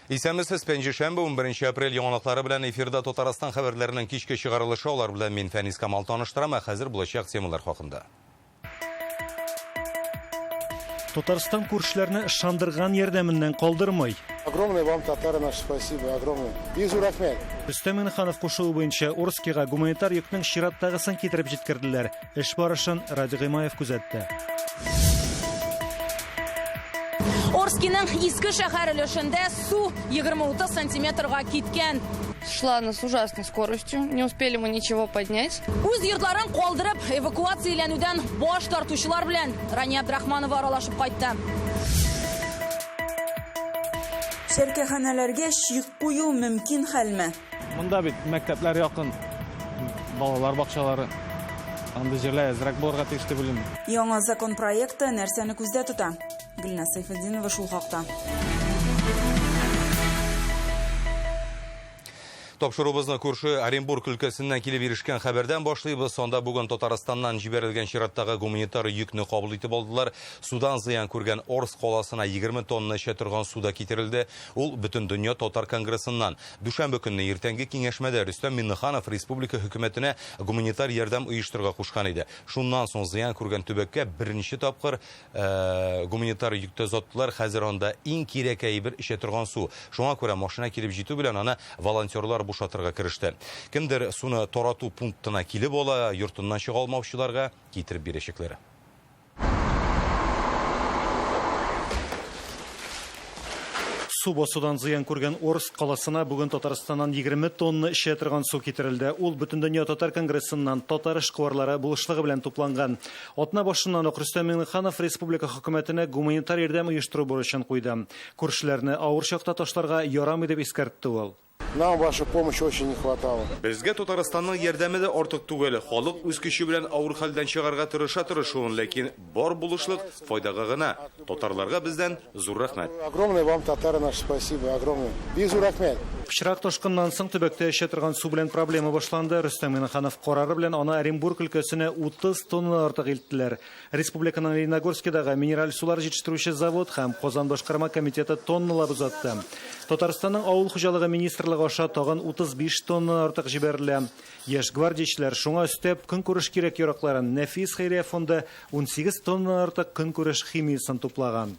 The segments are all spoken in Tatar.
Исәнмесез, пәнҗешәмбе, 11 апрель яңалыклары белән эфирда Татарстан хәбәрләренең кичке чыгарылышы. Алар белән мин Фәнис Камал таныштырам, ә хәзер булачак темалар хакында. Татарстан күршеләрне ышандырган ярдәменнән калдырмый. Огромное вам, татары наши, спасибо, огромное. Бик зур рәхмәт. Рөстәм Миңнеханов кушуы буенча Орскига гуманитар йөкнең чираттагысын китереп җиткерделәр. Эш барышын Радик Гыймаев күзәтте. Орскиның иске шәһәр өлешендә су 20-30 сантиметрга киткән. Шла она с ужасной скоростью, не успели мы ничего поднять. Үз йортларын калдырып, эвакуацияләнүдән баш тартучылар белән Рания Абдрахманова аралашып кайтты. Чәркәханәләргә чик кую мөмкин хәлме? Монда бит мәктәпләр якын, балалар бакчалары. Андый җирләр әзрәк булырга тиеш дип уйлыйм. Яңа закон проекты нәрсәне күздә тота? Гөлназ Сәйфетдинова шул хакта. Тапшыруыбызны күрше Оренбург өлкәсеннән килеп ирешкән хәбәрдән башлыйбыз. Анда бүген Татарстаннан җибәрелгән чираттагы гуманитар йөкне кабул итеп алдылар. Судан зыян күргән Орск каласына 20 тонна эчә торган су да китерелде. Ул Бөтендөнья татар конгрессыннан. Дүшәмбе көнне иртәнге киңәшмәдә Рөстәм Миңнеханов республика хөкүмәтенә гуманитар ярдәм оештырырга кушкан иде. Шуннан соң зыян күргән төбәккә беренче тапкыр гуманитар йөктә озаттылар. Хәзер анда иң кирәк әйбер эчә торган су. Шуңа күрә машина килеп җитү белән аны волонтерлар бушатырга кереште. Кемдер суны тарату пунктына килеп ала, йортыннан чыга алмаучыларга китереп бирәчәкләр. Су басудан зыян күргән Орск каласына бүген Татарстаннан 20 тонна эчә торган су китерелде. Ул Бөтендөнья татар конгрессыннан татар эшкуарлары булышлыгы белән тупланган. Атна башыннан ук Рөстәм Миңнеханов республика хөкүмәтенә гуманитар ярдәм оештыру бурычын куйды. Күршеләрне авыр чакта ташларга ярамый дип искәртте ул. Нам вашей помощи очень не хватало. Безгә Татарстанның ярдәме дә артык түгел. Халык үз көче белән авыр хәлдән чыгарга тырыша тырышуын, ләкин бар булышлык файдага гына. Татарларга бездән зур рәхмәт. Огромное вам, татары наши, спасибо, огромное. Бик зур рәхмәт. Пычрак ташкыннан соң төбәктә эчә торган су белән проблема башланды. Рөстәм Миңнеханов карары белән аны Оренбург өлкәсенә 30 тоннадан артык илттеләр. Республиканың Лениногорскидагы минераль сулар җитештерүче завод һәм Казан башкарма комитеты тонналап озатты. Татарстанның авыл хуҗалыгы министрлыгы аша тагын 35 тоннадан артык җибәрелә. Яшь гвардиячеләр шуңа өстәп көнкүреш кирәк-яракларын Нәфис хәйрия фонды 18 тоннадан артык көнкүреш химиясен туплаган.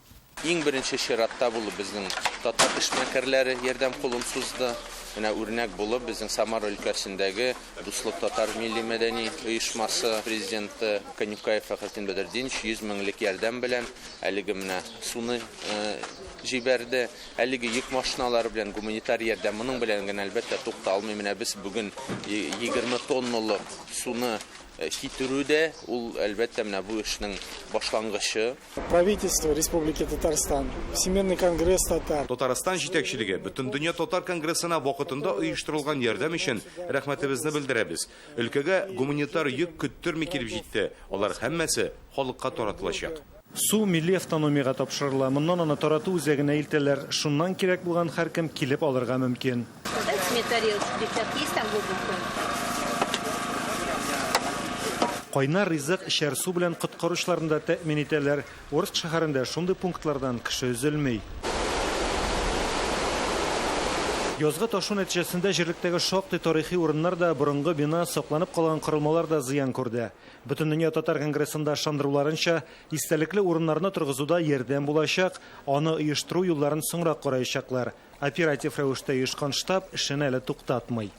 Иң беренче чиратта булып безнең татар эшмәкәрләре ярдәм кулын сузды. Менә үрнәк булып безнең Самара өлкәсендәге Дуслык татар милли мәдәни оешмасы президенты Канюкаев Фәхретдин Бәдретдинович 100 меңлек ярдәм белән әлеге менә суны җибәрде. Әлеге йөк машиналары белән гуманитар ярдәм моның белән генә әлбәттә тукталмый. Менә без бүген 20 тонналык суны китерү дә ул әлбәттә менә бу эшнең башлангычы. Правительство Республики Татарстан, Всемирный конгресс татар. Татарстан җитәкчелеге Бөтендөнья татар конгрессына вакытында оештырылган ярдәм өчен рәхмәтебезне белдерәбез. Өлкәгә гуманитар йөк көттерми килеп җитте. Алар һәммәсе халыкка таратылачак. Су милли автономиягә тапшырыла. Моннан аны тарату үзәгенә илтәләр. Шуннан кирәк булган һәркем килеп алырга мөмкин. Дайте мне тарелочку, девчатки, есть там глубокую? Кайнар ризык, эчәр су белән коткаручыларны да тәэмин итәләр. Орск шәһәрендә шундый пунктлардан кеше өзелми. Язгы ташу нәтиҗәсендә җирлектәге шактый тарихи урыннар да, борынгы бина, сакланып калган корылмалар да зыян күрде. Бөтендөнья татар конгрессында ышандыруларынча, истәлекле урыннарны торгызуда ярдәм булачак, аны оештыру юлларын соңрак караячаклар. Оператив рәвештә оешкан штаб эшен әле туктатмый.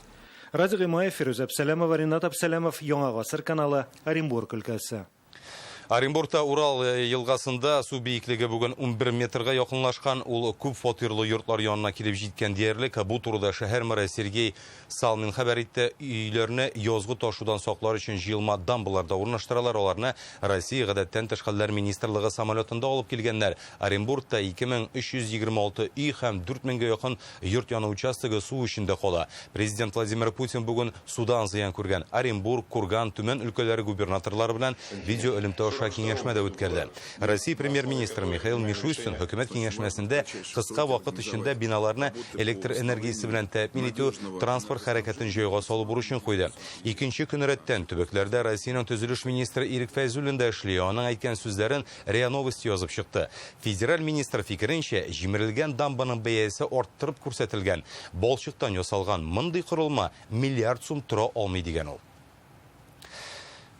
Радик Гыймаев, Фирүзә Әпсәләмова, Ринат Әпсәләмов, Яңа Гасыр каналы, Оренбург өлкәсе. Оренбургта Урал елгасында су биеклеге бүген 11 метрга якынлашкан. Ул күп фатирлы йортлар янына килеп җиткән диярлек. Бу турыда шәһәр мэры Сергей Салмин хәбәр итте. Өйләрне язгы ташудан саклар өчен җыелма дамбаларда урнаштыралар. Аларны Россия гадәттән тыш хәлләр министрлыгы самолетында алып килгәннәр. Оренбургта 2326 өй һәм 4000гә якын йорт яны участогы су эчендә кала. Президент Владимир Путин бүген судан зыян күргән Оренбург, Курган, Төмән өлкәләре губернаторлары белән видео элемтә аша аша киңәшмә дә үткәрде. Россия премьер-министры Михаил Мишустин хөкүмәт киңәшмәсендә кыска вакыт эчендә биналарны электр энергиясе белән тәэмин итү, транспорт хәрәкәтен җайга салу бурычын куйды. Икенче көн рәттән төбәкләрдә Россиянең төзелеш министры Ирек Фәйзуллин да эшли. Аның әйткән сүзләрен РИА Новости язып чыкты. Федераль министр фикеренчә, җимерелгән дамбаның бәясе арттырып күрсәтелгән. Балчыктан ясалган мондый корылма миллиард сум тора алмый, дигән ул.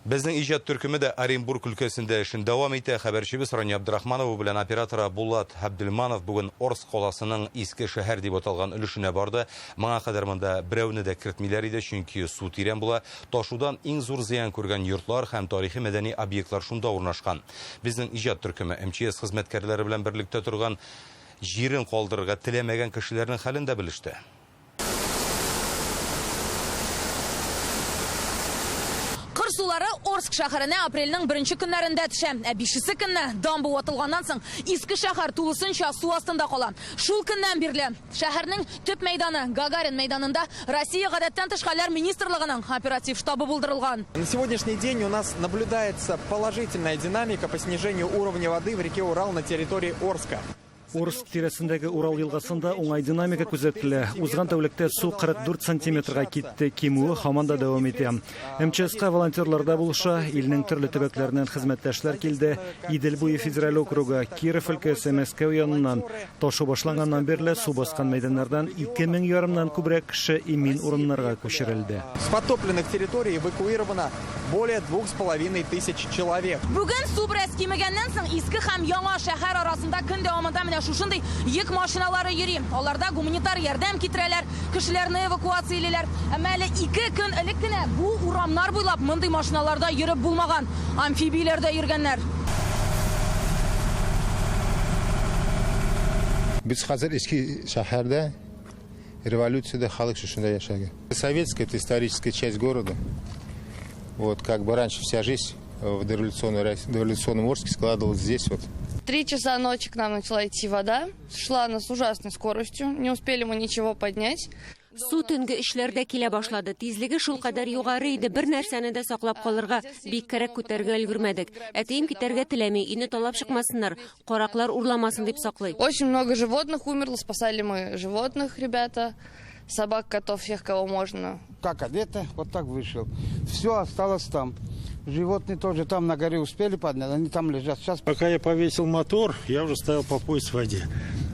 Безнең иҗат төркеме дә Оренбург өлкәсендә эшен дәвам итә. Хәбәрчебез Рания Абдрахманова белән операторы Булат Абделманов бүген Орск каласының Иске шәһәр дип аталган өлешенә барды. Моңа кадәр монда берәүне дә кертмиләр иде, чөнки су тирән була. Ташудан иң зур зыян күргән йортлар һәм тарихи-мәдәни объектлар шунда урнашкан. Безнең иҗат төркеме МЧС хезмәткәрләре белән берлектә торган җирен калдырырга теләмәгән кешеләрнең хәлен дә белеште. Кыр сулары Орск шәһәренә апрельнең беренче көннәрендә төшә. Ә бишесе көнне дамба ватылганнан соң иске шәһәр тулысынча су астында кала. Шул көннән бирле шәһәрнең төп мәйданы Гагарин мәйданында Россия гадәттән тыш хәлләр министрлыгының оператив штабы булдырылган. На сегодняшний день у нас наблюдается положительная динамика по снижению уровня воды в реке Урал на территории Орска. Орск тирәсендәге Урал елгасында уңай динамика күзәтелә. Узган тәүлектә су 44 сантиметрга китте, кимүе һаман да дәвам итә. МЧСка волонтерлар да булыша, илнең төрле төбәкләреннән хезмәттәшләр килде. Идел буе федераль округы, Киров өлкәсе, Мәскәү яныннан. Ташу башланганнан бирле су баскан мәйданнардан 2000 ярымнан күбрәк кеше имин урыннарга күчерелде. С подтопленных территорий эвакуировано более 2500 человек. Бүген су бераз кимегәннән соң иске һәм яңа шәһәр арасында көн дәвамында менә шушындый йөк машиналары йөри. Аларда гуманитар ярдәм китерәләр, кешеләрне эвакуациялиләр. Әмма әле 2 көн элек кенә бу урамнар буйлап мондый машиналарда йөреп булмаган. Амфибияләрдә йөргәннәр. Без хәзер иске шәһәрдә, революциядә халык шушында яшәгән. Советская это историческая часть города. Вот как бы раньше вся жизнь в дореволюционном Орске складывалась здесь вот. 3 часа ночи к нам начала идти вода. Шла она с ужасной скоростью. Не успели мы ничего поднять. Су төнге өчләрдә килә башлады. Тизлеге шулкадәр югары иде, бер нәрсәне дә саклап калырга, бик кәрәк күтәрергә өлгермәдек. Әтием китәргә теләми, өйне талап чыкмасыннар, караклар урламасын дип саклый. Очень много животных умерло, спасали мы животных, ребята, собак, котов, всех, кого можно. Как одето, вот так вышел. Все осталось там. Животные тоже там на горе успели поднять, они там лежат. Сейчас... Пока я повесил мотор, я уже стоял по пояс в воде.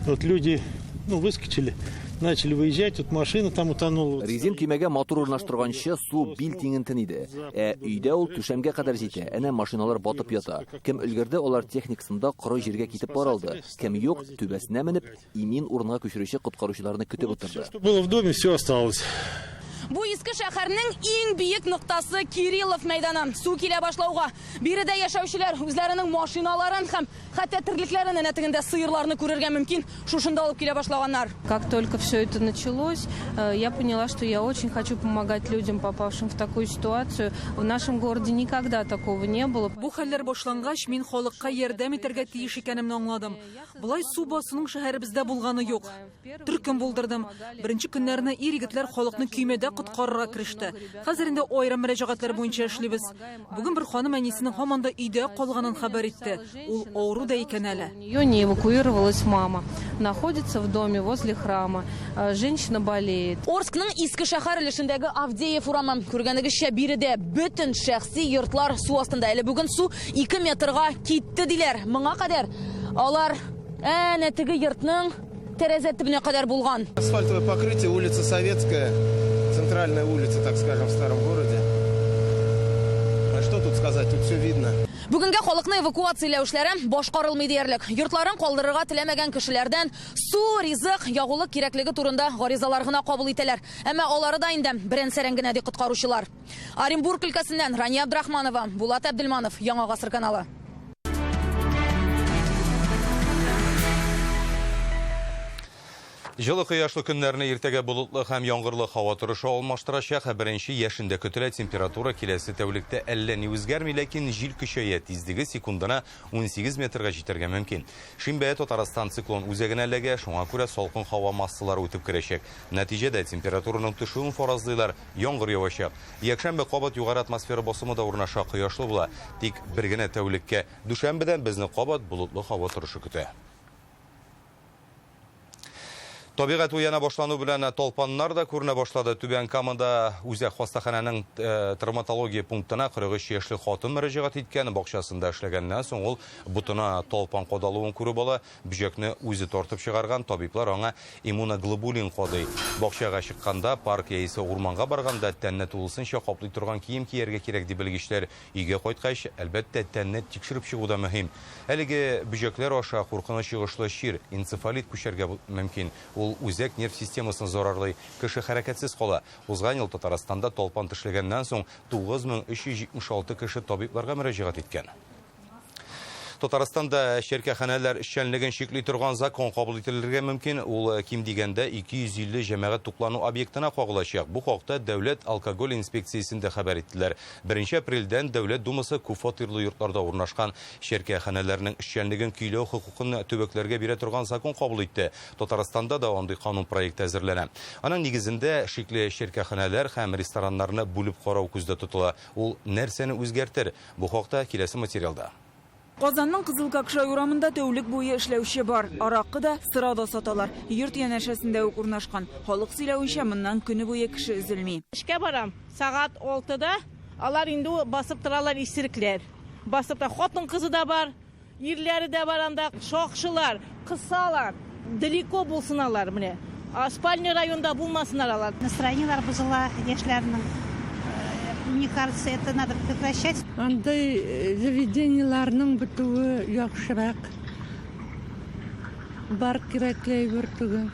Вот люди, выскочили, начали выезжать, вот машина там утонула. Резин көймәгә мотор урнаштырганчы су бил тиңентен иде. Ә өйдә ул түшәмгә кадәр җитә. Әнә машиналар батып ята. Кем өлгерде, алар техникасында коры җиргә китеп бара алды. Кем юк, түбәсенә менеп, имин урынга күчерүче коткаручыларны көтеп утырды. Что было в доме, все осталось. Бу иске шәһәрнең иң биек ноктасы Кириллов мәйданы. Су килә башлауга биредә яшәүчеләр үзләренең машиналарын һәм хәтта терлекләрен, әнә тегендә сыерларны күрергә мөмкин, шушында алып килә башлаганнар. Как только все это началось, я поняла, что я очень хочу помогать людям, попавшим в такую ситуацию. В нашем городе никогда такого не было. Бу хәлләр башлангач, мин халыкка ярдәм итәргә тиеш икәнемне аңладым. Болай су басуның шәһәребездә булганы юк. Төркем булдырдым. Беренче көннәрне ир-егетләр халыкны көймәдә коткарырга кереште. Хәзер инде аерым мөрәҗәгатьләр буенча эшлибез. Бүген бер ханым әнисенең һаман да өйдә калганын хәбәр итте. Ул авыру да икән әле. У нее не эвакуировалась мама. Находится в доме возле храма. Женщина болеет. Орскның иске шәһәр өлешендәге Авдеев урамы. Күргәнегезчә, биредә бөтен шәхси йортлар су астында. Әле бүген су 2 метрга китте диләр. Моңа кадәр алар әнә теге йортның тәрәзә төбенә кадәр булган. Асфальтовое покрытие, улица Советская, центральная улица, так скажем, в старом городе. А что тут сказать, тут все видно. Бүгенге халыкны эвакуацияләү эшләре башкарылмый диярлек. Йортларын калдырырга теләмәгән кешеләрдән су, ризык, ягулык кирәклеге турында гаризалар гына кабул итәләр. Әмма алары да инде берән-сәрән генә ди коткаручылар. Оренбург өлкәсеннән Рания Абдрахманова, Булат Әбделманов, Яңа Гасыр каналы. Җылы кояшлы көннәрне иртәгә болытлы һәм яңгырлы һава торышы алмаштырачак. Беренче яшен дә көтелә. Температура киләсе тәүлектә әллә ни үзгәрми, ләкин җил көчәя. Тизлеге секундына 18 метрга җитәргә мөмкин. Шимбә Татарстан циклон үзәгенә эләгә, шуңа күрә салкын һава массалары үтеп керәчәк. Нәтиҗәдә температураның төшүен фаразлыйлар, яңгыр явачак. Якшәмбе кабат югары атмосфера басымы да урнаша, кояшлы була. Тик бер генә тәүлеккә. Дүшәмбедән безне кабат болытлы һава торышы көтә. Табигать уяна башлану белән талпаннар да күренә башлады. Түбән Камада үзәк хастаханәнең травматология пунктына 43 яшьлек хатын мөрәҗәгать иткән. Бакчасында эшләгәннән соң ул ботына талпан кадалуын күреп ала. Бөҗәкне үзе тартып чыгарган. Табиблар аңа иммуноглобулин кадый. Бакчага чыкканда, парк яисә урманга барганда тәнне тулысынча каплый торган кием кияргә кирәк, ди белгечләр. Өйгә кайткач, әлбәттә, тәнне тикшереп чыгу да мөһим. Әлеге бөҗәкләр аша куркыныч йогышлы чир, энцефалит күчәргә мөмкин. Ул үзәк нерв системасын зарарлый, кеше хәрәкәтсез кала. Узган ел Татарстанда талпан тешләгәннән соң 9376 кеше табибларга мөрәҗәгать иткән. Татарстанда чәркәханәләр эшчәнлеген чикли торган закон кабул ителергә мөмкин. Ул ким дигәндә 250 җәмәгать туклану объектына кагылачак. Бу хакта Дәүләт алкоголь инспекциясендә хәбәр иттеләр. 1 апрельдән Дәүләт Думасы күпфатирлы йортларда урнашкан чәркәханәләрнең эшчәнлеген көйләү хокукын төбәкләргә бирә торган закон кабул итте. Татарстанда да андый канун проекты әзерләнә. Аның нигезендә шикле чәркәханәләр һәм рестораннарны бүлеп карау күздә тотыла. Ул нәрсәне үзгәртер? Бу хакта киләсе материалда. Казанның Кызыл Какшай урамында тәүлек буе эшләүче бар. Аракы да, сыра да саталар. Йорт янәшәсендә үк урнашкан. Халык сөйләвенчә, моннан көне буе кеше өзелми. Эшкә барам. Сәгать 6-да алар инде басып торалар исерекләр. Басып тора. Хатын кызы да бар, ирләре дә бар анда. Шакшылар, кысалар. Далеко булсын алар менә. Спальный районда булмасыннар алар. Настроениелар бозыла яшьләрнең. Мне кажется, это надо прекращать. Андый заведениеларның бетүе яхшырак. Бар кирәкле әйбер түгел.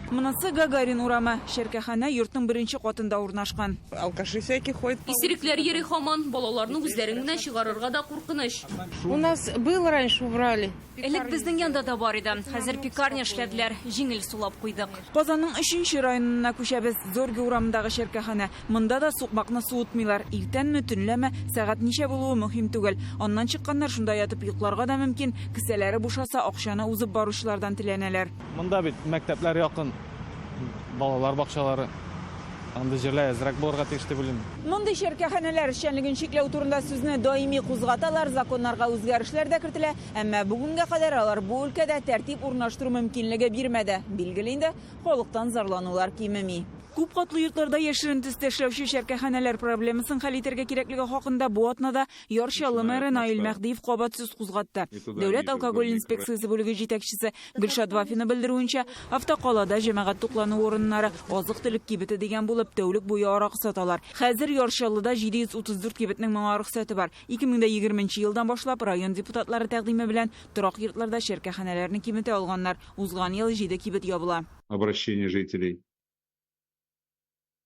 Монысы Гагарин урамы. Чәркәханә йортның беренче катында урнашкан. Алкаши всякие ходят. Исерекләр йөри һаман, балаларны үзләрен генә чыгарырга да куркыныч. У нас был раньше, убрали. Элек безнең янда да бар иде. Хәзер пекарня эшләделәр, җиңел сулап куйдык. Казанның 3 районына күчәбез. Зорге урамындагы чәркәханә. Монда да сукмакны суытмыйлар. Иртәнме, төнләме, сәгать ничә булуы мөһим түгел. Аннан чыкканнар шунда ятып йокларга да мөмкин. Кесәләре бушаса, акчаны узып баручылардан теләнәләр. Монда бит мәктәпләр якын, балалар бакчалары. Андый җирләр әзрәк булырга тиеш дип уйлыйм. Мондый чәркәханәләр эшчәнлеген чикләү турында сүзне даими кузгаталар, законнарга үзгәрешләр дә кертелә, әмма бүгенгә кадәр алар бу өлкәдә тәртип урнаштыру мөмкинлеге бирмәде. Билгеле инде, халыктан зарланулар кимеми. Күп катлы йортларда яшерен төстә эшләүче чәркәханәләр проблемасын хәл итәргә кирәклеге хакында бу атнада Яр Чаллы мэры Наил Мәһдиев кабат сүз кузгатты. Дәүләт алкоголь инспекциясе бүлеге җитәкчесе Гөлшат Вафина белдерүенчә, автокалада җәмәгать туклану урыннары, азык-төлек кибете дигән булып тәүлек буе аракы саталар. Хәзер Яр Чаллыда 734 кибетнең моңа рөхсәте бар. 2020 елдан башлап район депутатлары тәкъдиме белән торак йортларда чәркәханәләрне киметә алганнар. Узган ел 7 кибет ябыла. Обращение жителей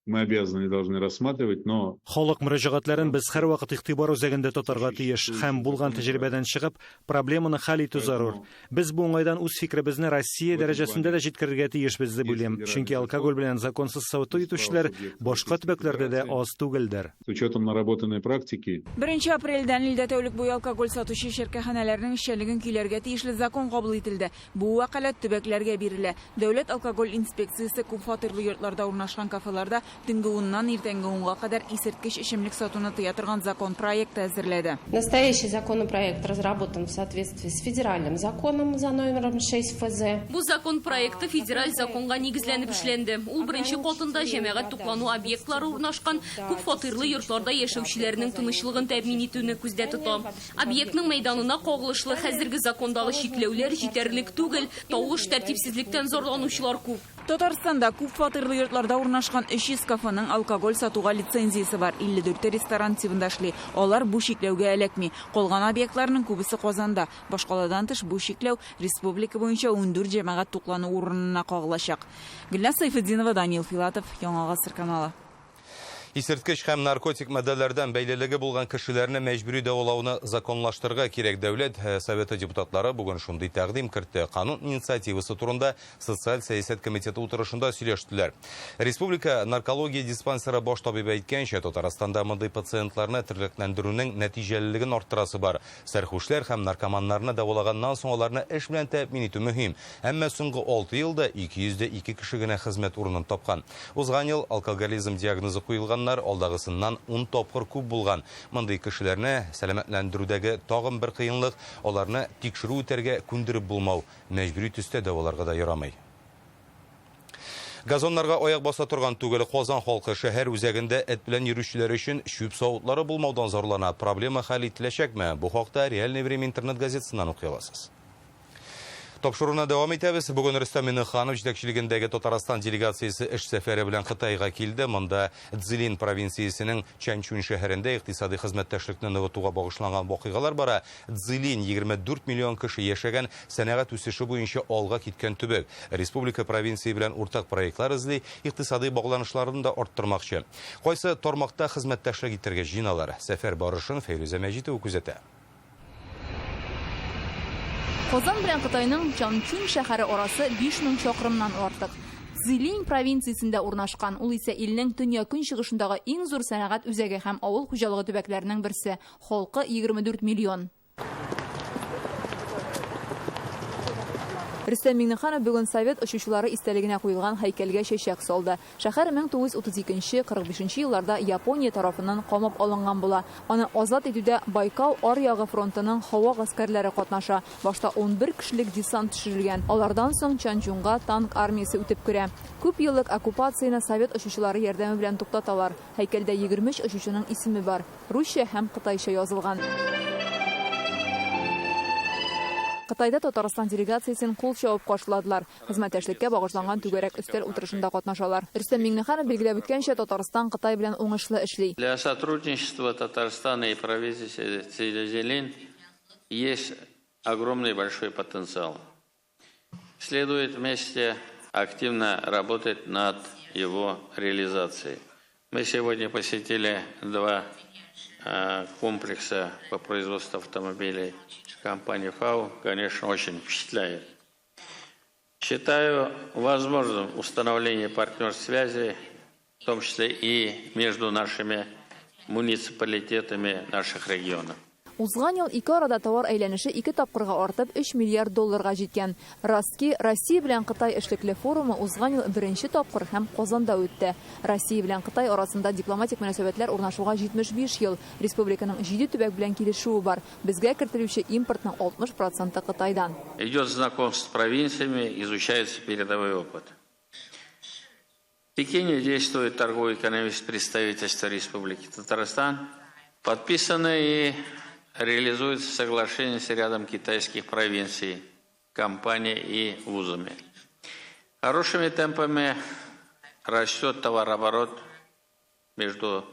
мы обязаны и должны рассматривать, но Халык мөрәҗәгатьләрен без һәрвакыт игътибар үзәгендә тотарга тиеш һәм булган тәҗрибәдән чыгып, проблеманы хәл итү зарур. Без бу уңайдан үз фикеребезне Россия дәрәҗәсендә дә җиткерергә тиешбез дип уйлыйм. Чөнки алкоголь белән законсыз сату итүчеләр башка төбәкләрдә дә аз түгелдер. С учетом наработанной практики. 1 апрельдән илдә тәүлек буе алкоголь сатучы чәркәханәләрнең эшчәнлеген көйләргә тиешле закон кабул ителде. Бу вәкаләт төбәкләргә бирелә. Дәүләт алкоголь инспекциясе күп фатирлы йортларда урнашкан кафеларда төнге 10-нан иртәнге 10-га кадәр исерткеч эчемлек сатуны тыя торган закон проекты әзерләде. Настоящий законопроект разработан в соответствии с федеральным законом за номером 6 ФЗ. Бу закон проекты федераль законга нигезләнеп эшләнде. Ул беренче катында җәмәгать туклану объектлары урнашкан күп фатирлы йортларда яшәүчеләрнең тынычлыгын тәэмин итүне күздә тота. Объектның мәйданына кагылышлы хәзерге закондагы чикләүләр җитәрлек түгел. Тавыш тәртипсезлектән зарланучылар күп. Татарстанда күп фатирлы йортларда урнашкан 300 кафеның алкоголь сатуга лицензиясе бар. 54 ресторан тибында эшли. Алар бу чикләүгә эләкми. Калган объектларның күбесе Казанда. Башкаладан тыш бу чикләү республика буенча 14 җәмәгать туклану урынына кагылачак. Гөлназ Сайфетдинова, Даниил Филатов, Яңа Гасыр каналы. Исерткеч һәм наркотик матдәләрдән бәйлелеге булган кешеләрне мәҗбүри дәвалауны законлаштырырга кирәк. Дәүләт Советы депутатлары бүген шундый тәкъдим кертте. Канун инициативасы турында Социаль сәясәт комитеты утырышында сөйләштеләр. Республика наркология диспансеры баш табибы әйткәнчә, Татарстанда мондый пациентларны терлекләндерүнең нәтиҗәлелеген арттырасы бар. Сәрхүшләр һәм наркоманнарны дәвалаганнан соң аларны эш белән тәэмин итү мөһим. Әмма соңгы 6 елда 202 кеше генә хезмәт урынын тапкан. Узган ел алкоголизм диагнозы куелганнар алдагысыннан 10 тапкыр күп булган. Мондый кешеләрне сәламәтләндерүдәге тагын бер кыенлык, аларны тикшерү үтәргә күндереп булмау. Мәҗбүри төстә дәваларга да ярамый. Газоннарга аяк баса торган түгел. Казан халкы шәһәр үзәгендә эт белән йөрүчеләр өчен чүп савытлары булмаудан зарлана. Проблема хәл ителәчәкме? Бу хакта Реальное время интернет-газетасыннан укый аласыз. Тапшыруны дәвам итәбез. Бүген Рөстәм Миңнеханов җитәкчелегендәге Татарстан делегациясе эш сәфәре белән Кытайга килде. Монда Цзилин провинциясенең Чанчунь шәһәрендә икътисади хезмәттәшлекне ныгытуга багышланган вакыйгалар бара. Цзилин 24 миллион кеше яшәгән, сәнәгать үсеше буенча алга киткән төбәк. Республика провинция белән уртак проектлар эзли, икътисади багланышларын да арттырмакчы. Кайсы тармакта хезмәттәшлек итәргә җыеналар? Сәфәр барышын Фәйрүзә Мәҗитова күзәтә. Казан белән Кытайның Чанчунь шәһәре арасы 5000 чакрымнан артык. Цзилинь провинциясендә урнашкан, ул исә илнең төньяк-көнчыгышындагы иң зур сәнәгать үзәге һәм авыл хуҗалыгы төбәкләренең берсе. Халкы 24 миллион. Рөстәм Миңнеханов бүген совет очучылары истәлегенә куелган һәйкәлгә чәчәк салды. Шәһәр 1932-45 елларда Япония тарафыннан камап алынган була. Аны азат итүдә Байкал аръягы фронтының һава гаскәрләре катнаша. Башта 11 кешелек десант төшерелгән. Алардан соң Чанчунга танк армиясе үтеп керә. Күп еллык оккупацияне совет очучылары ярдәме белән туктаталар. Һәйкәлдә 23 очучының исеме бар. Русча һәм кытайча язылган. Кытайда Татарстан делегациясен кул чабып каршыладылар. Хезмәттәшлеккә багышланган түгәрәк өстәл утырышында катнашалар. Рөстәм Миңнеханов билгеләп үткәнчә, Татарстан Кытай белән уңышлы эшли. Для сотрудничества Татарстана и провинции Цзилинь есть огромный большой потенциал. Следует вместе активно работать над его реализацией. Мы сегодня посетили два комплекса по производству автомобилей компании ФАУ, конечно, очень впечатляет. Считаю возможным установление партнерской связи, в том числе и между нашими муниципалитетами наших регионов. Узган ел ике арада товар әйләнеше ике тапкырга артып 3 миллиард долларга җиткән. Ростки Россия белән Кытай эшлекле форумы узган ел беренче тапкыр һәм Казанда үтте. Россия белән Кытай арасында дипломатик мөнәсәбәтләр урнашуга 75 ел. Республиканың 7 төбәк белән килешүе бар. Безгә кертелүче импортның 60% Кытайдан. Идет знакомство с провинциями, изучается передовой опыт. В Пекине действует торгово-экономическое представительство Республики Татарстан. Подписаны и реализуется соглашение с рядом китайских провинций, компаний и вузами. Хорошими темпами растет товарооборот между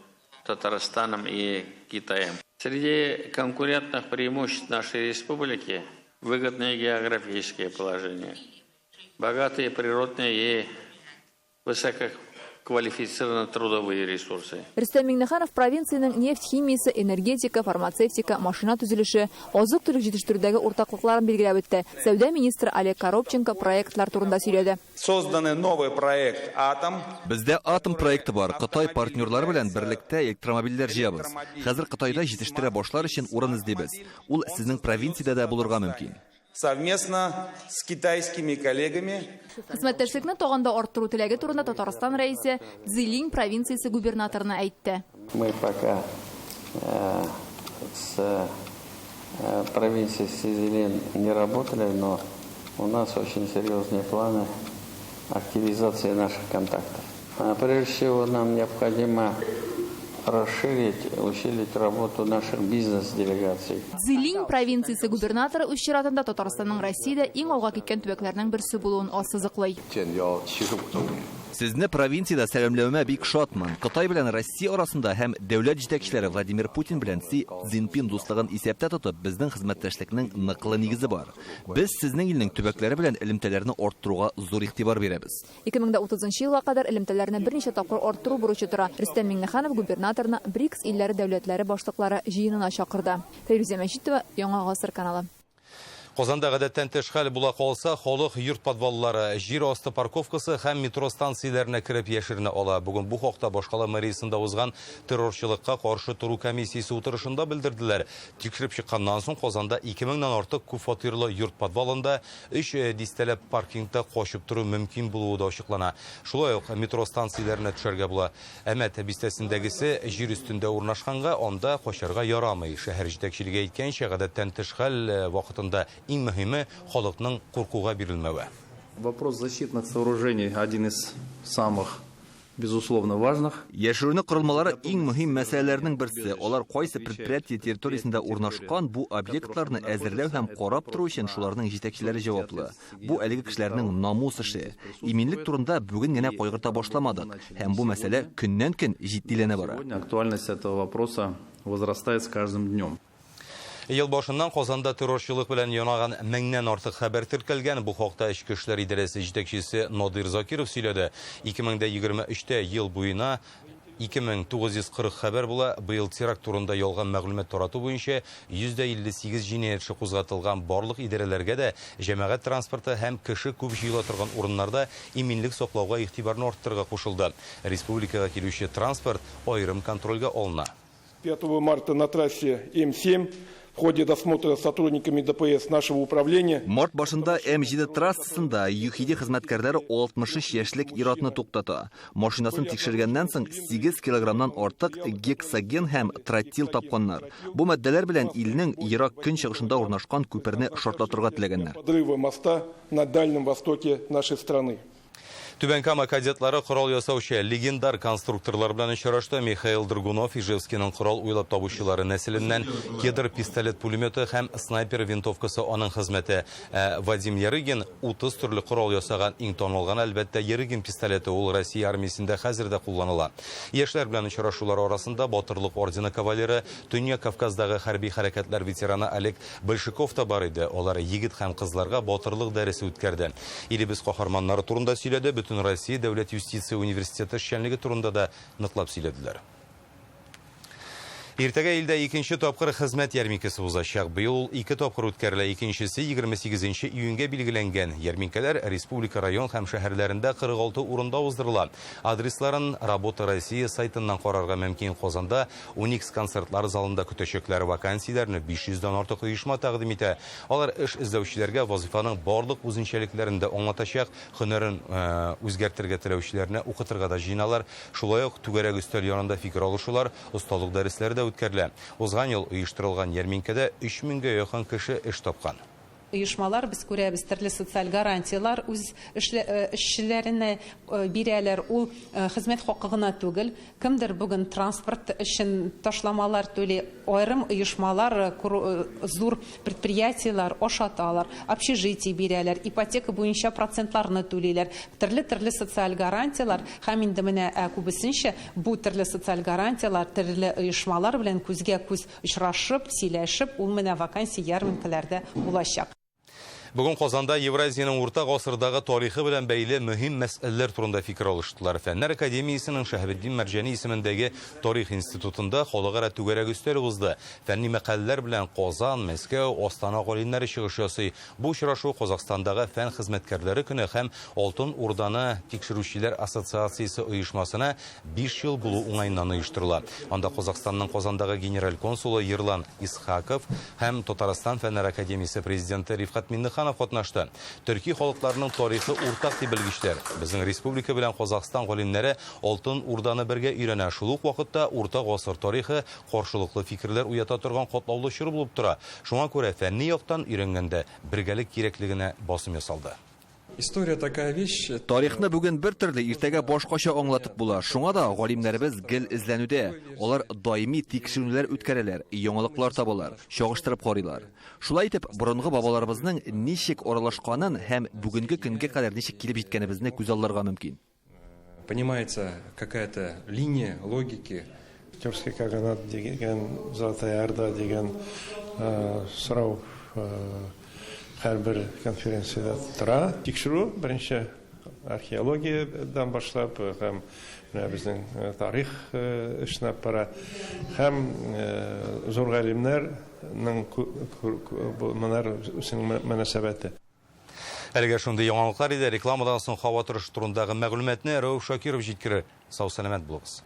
Татарстаном и Китаем. Среди конкурентных преимуществ нашей республики выгодное географическое положение, богатые природные и высококвалифицированные трудовые ресурсы. Рөстәм Миңнеханов провинциянең нефть химиясе, энергетика, фармацевтика, машина төзелеше, азык-төлек җитештерүдәге уртаклыкларын билгеләп үтте. Сәүдә министры Олег Коробченко проектлар турында сөйләде. Созданный новый проект «Атом». Бездә «Атом» проекты бар. Кытай партнерлары белән берлектә электромобильләр җыябыз. Хәзер Кытайда җитештерә башлар өчен урын эзлибез. Ул сезнең провинциядә дә булырга мөмкин. Совместно с китайскими коллегами. Хезмәттәшлекне тагын да арттыру теләге турында Татарстан рәисе Цзилинь провинциясе губернаторына әйтте. Мы пока с провинцией Цзилинь не работали, но у нас очень серьезные планы активизации наших контактов. Прежде всего, нам необходимо расширить, усилить работу наших бизнес-делегаций. Цзилинь провинциясе губернаторы үз чиратында Татарстанның Россиядә иң алга киткән төбәкләрнең берсе булуын ассызыклый. Сезне провинциядә сәламләвемә бик шатмын. Кытай белән Россия арасында һәм дәүләт җитәкчеләре Владимир Путин белән Си Цзиньпин дуслыгын исәптә тотып, безнең хезмәттәшлекнең ныклы нигезе бар. Без сезнең илнең төбәкләре белән элемтәләрне арттыруга зур игътибар бирәбез. 2030 елга кадәр элемтәләрне берничә тапкыр арттыру бурычы тора. Рөстәм Миңнеханов губернаторны БРИКС илләре дәүләтләре башлыклары җыенына чакырды. Фәйрүзә Мәҗитова, Яңа гасыр каналы. Казанда гадәттән тыш хәл була калса, халык йорт подваллары, җир асты парковкасы һәм метро станцияләренә кереп яшеренә ала. Бүген бу хакта башкала мэриясендә узган террорчылыкка каршы тору комиссиясе утырышында белдерделәр. Тикшереп чыкканнан соң Казанда 2000ннән артык күпфатирлы йорт подвалында 3 дистәләп паркингта качып тору мөмкин булуы да ачыклана. Шулай ук метро станцияләренә төшәргә була. Әмәт бистәсендәгесе җир өстендә урнашканга, анда качарга ярамый. Шәһәр җитәкчелеге әйткәнчә, гадәттән тыш хәл вакытында иң мөһиме халыкның куркуга бирелмәве. Вопрос защитных сооружений один из самых, безусловно, важных. Яшеренү корылмалары иң мөһим мәсьәләләрнең берсе. Алар кайсы предприятие территориясендә урнашкан, бу объектларны әзерләү һәм карап тору өчен шуларның җитәкчеләре җаваплы. Бу әлеге кешеләрнең намус эше. Иминлек турында бүген генә кайгырта башламадык, һәм бу мәсьәлә көннән-көн җитдиләнә бара. Сегодня актуальность этого вопроса возрастает с каждым днем. Ел башыннан Казанда террорчылык белән янаган меңнән артык хәбәр теркәлгән. Бу хакта Эчке эшләр идарәсе җитәкчесе Надир Закиров сөйләде. 2023-тә ел буена 2940 хәбәр була. Быел теракт турында ялган мәгълүмат тарату буенча 158 җинаять эше кузгатылган. Барлык идарәләргә дә җәмәгать транспорты һәм кеше күп җыела торган урыннарда иминлек саклауга игътибарны арттырырга кушылды. Республикага килүче транспорт аерым контрольгә алына. 5 марта на трассе М7 в ходе досмотра сотрудниками ДПС нашего управления. Март башында М7 трассасында ЮХИДИ хезмәткәрләре 63 яшьлек ир-атны туктата. Машинасын тикшергәннән соң 8 килограммнан артык гексоген һәм тротил тапканнар. Бу матдәләр белән илнең ерак көнчыгышында урнашкан күперне шартлатырга теләгәннәр. Подрыва моста на Дальнем Востоке нашей страны. Түбән Кама кадетлары корал ясаучы легендар конструкторлар белән очрашты. Михаил Драгунов Ижевскийның корал уйлап табучылары нәселеннән. Кедр пистолет пулеметы һәм снайпер винтовкасы аның хезмәте. Вадим Ярыгин 30 төрле корал ясаган. Иң танылган, әлбәттә, Ярыгин пистолеты. Ул Россия армиясендә хәзер дә кулланыла. Яшьләр белән очрашулар арасында Батырлык ордены кавалеры, Төньяк Кавказдагы хәрби хәрәкәтләр ветераны Олег Большаков та бар иде. Алар егет һәм кызларга батырлык дәресе үткәрде. Илебез каһарманнары турында сөйләде. Бөтен Россия дәүләт юстиция университеты эшчәнлеге турында да ныклап сөйләделәр. Иртәгә илдә икенче тапкыр хезмәт ярминкәсе узачак. Быел ул ике тапкыр үткәрелә. Икенчесе 28 июньгә билгеләнгән. Ярминкәләр республика район һәм шәһәрләрендә 46 урында уздырыла. Адресларын Работа Россия сайтыннан карарга мөмкин. Казанда Уникс концертлар залында көтәчәкләр. Вакансияләрне 500дән артык оешма тәкъдим итә. Алар эш эзләүчеләргә вазифаның барлык үзенчәлекләрен дә аңлатачак, һөнәрен үзгәртергә теләүчеләрне укытырга да җыеналар. Шулай ук түгәрәк өстәл янында фикер алышулар, осталык дәресләре дә үткәрелә. Узган ел оештырылган ярминкәдә 3000гә якын кеше эш тапкан. Оешмалар, без күрәбез, төрле социаль гарантияләр үз эшчеләренә бирәләр. Ул хезмәт хакы гына түгел. Кемдер бүген транспорт өчен ташламалар түли, аерым оешмалар, зур предприятиеләр ашаталар, общежитие бирәләр, ипотека буенча процентларны түлиләр. Төрле-төрле социаль гарантияләр һәм инде менә күбесенчә бу төрле социаль гарантияләр төрле оешмалар белән күзгә күз очрашып, сөйләшеп, ул менә вакансия ярминкәләрдә булачак. Бүген Казанда Евразиянең урта гасырдагы тарихы белән бәйле мөһим мәсьәләләр турында фикер алыштылар. Фәннәр академиясенең Шәһабетдин Мәрҗани исемендәге тарих институтында халыкара түгәрәк өстәл узды. Фәнни мәкаләләр белән Казан, Мәскәү, Астана галимнәре чыгыш ясый. Бу очрашу Казахстандагы фән хезмәткәрләре көне һәм Алтын Урданы тикшерүчеләр ассоциациясе оешмасына 5 ел булу уңаеннан оештырыла. Анда Казахстанның Казандагы генераль консулы Ерлан Исхаков һәм Татарстан Фәннәр академиясе президенты Рифкать Миңнеханов катнашты. Төрки халыкларының тарихы уртак дип белгечләр. Безнең республика белән Казахстан галимнәре Алтын Урданы бергә өйрәнә. Шул ук вакытта урта гасыр тарихы каршылыклы фикерләр уята торган катлаулы чор булып тора. Шуңа күрә фәнни яктан өйрәнгәндә бергәлек кирәклегенә басым ясалды. История такая вещь. Тарихны бүген бер төрле, иртәгә башкача аңлатып була. Шуңа да галимнәребез гел эзләнүдә. Алар даими тикшеренүләр үткәрәләр, яңалыклар табалар, чагыштырып карыйлар. Шулай итеп, борынгы бабаларыбызның ничек аралашканын һәм бүгенге көнгә кадәр ничек килеп җиткәнебезне күзалларга мөмкин. Понимается какая-то линия логики. Тюркский каганат дигән, Золотая Орда дигән сорау һәрбер конференциядә тора. Тикшерү беренче археологиядән башлап һәм менә безнең тарих эшенә бара һәм зур галимнәрнең монар үзенең мөнәсәбәте. Әлегә шундый яңалыклар иде. Рекламадан соң һава торышы турындагы мәгълүматны Рәүф Шакиров җиткерер. Сау-сәламәт булыгыз.